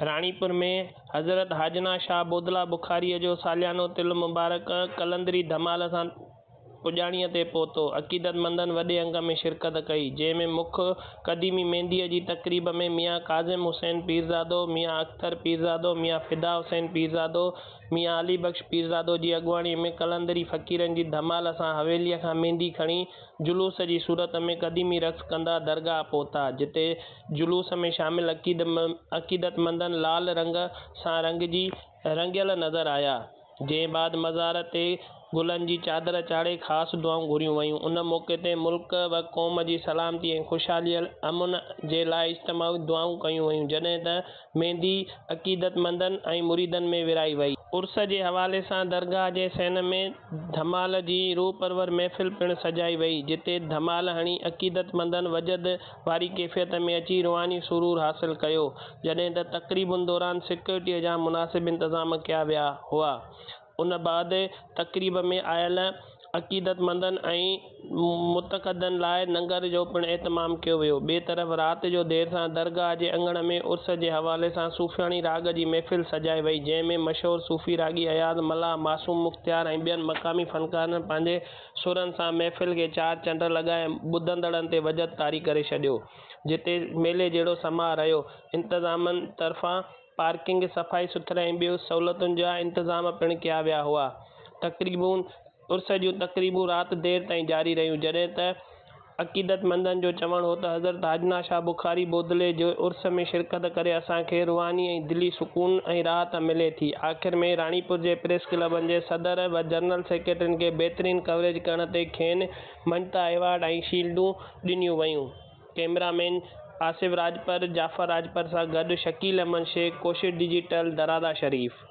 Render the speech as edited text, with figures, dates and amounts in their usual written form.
راڻيپور ۾ حضرت حاجنا شاهه بودلا بخاريء جو ساليانو تل مبارڪ قلندري ڌمال سان پڄاڻيء تي پهتو. عقيدتمندن وڏي انگ ۾ شرڪت ڪئي، جنهن ۾ مک قديمي مينديء جي تقريب ۾ ميان ڪاظم حسين پيرزادو، ميان اختر پيرزادو، ميان فدا حسين پيرزادو، ميان علي بخش پيرزادو جي اڳواڻيء ۾ قلندري فقيرن جي ڌمال سان حويليء کان ميندي کڻي جلوس جي صورت ۾ قديمي رقص ڪندا درگاهه پهتا، جتي جلوس ۾ شامل عقيدتمندن لال رنگ سان رڱجي رڱيل نظر آيا، جنهن بعد مزار تي گلن جي چادر چاڙهي خاص دعائون گهريون ويون، ان موقعي تي ملڪ و قوم جي سلامتي ۽ خوشحالي امن جي لاء اجتماعي دعائون ڪيون ويون، جڏهن ته ميندي عقيدتمندن ۽ مريدن ۾ ورهائي وئي. عرس جي حوالي سان درگاهه جي صحن ۾ ڌمال جي روح پرور محفل پڻ سجائي وئي، جتي ڌمال هڻي عقيدتمندن وجد واري ڪيفيت ۾ اچي روحاني سرور حاصل ڪيو، جڏهن ته تقريبن دوران سيڪيورٽي جا مناسب انتظام ڪيا ويا هئا، ان بعد تقريب ۾ آيل عقيدتمندن ۽ معتقدن لاء ننگر جو پڻ اهتمام ڪيو ويو، ٻئي طرف رات جو دير سان درگاهه جي اڱڻ ۾ عرس جي حوالي سان صوفياڻي راڳ جي محفل سجائي وئي، جنهن ۾ مشهور صوفي راڳي اياز ملاح، معصوم مختيار ۽ ٻين مقامي فنڪارن پنهنجي سرن سان محفل کي چار چنڊ لڳائي ٻڌندڙن تي وجد طاري ڪري ڇڏيو، جتي ميلي جهڙو سماء رهيو، انتظامن طرفان پارڪنگ، صفائي سٿرائي ۽ ٻين سهولتن جا انتظام پڻ ڪيا ويا هئا. تقريبون عرس جون تقريبون رات دير تائين جاري رهيون، جڏهن ته عقيدتمندن جو چوڻ هو ته حضرت حاجنا شاهه بخاري بودلي جي عرس ۾ شرڪت ڪري اسان کي روحاني ۽ دلي سڪون ۽ راحت ملي ٿي. آخر ۾ راڻيپور جي پريس ڪلبن جي صدر و جنرل سيڪريٽرين کي بهترين ڪوريج ڪرڻ تي کين مڃتا ايوارڊ ۽ شيلڊون ڏنيون ويون. ڪئميرا مين آصف راڄپر، جعفر راڄپر سان گڏ شڪيل احمد شيخ، ڪوشش ڊجيٽل، درادا شريف.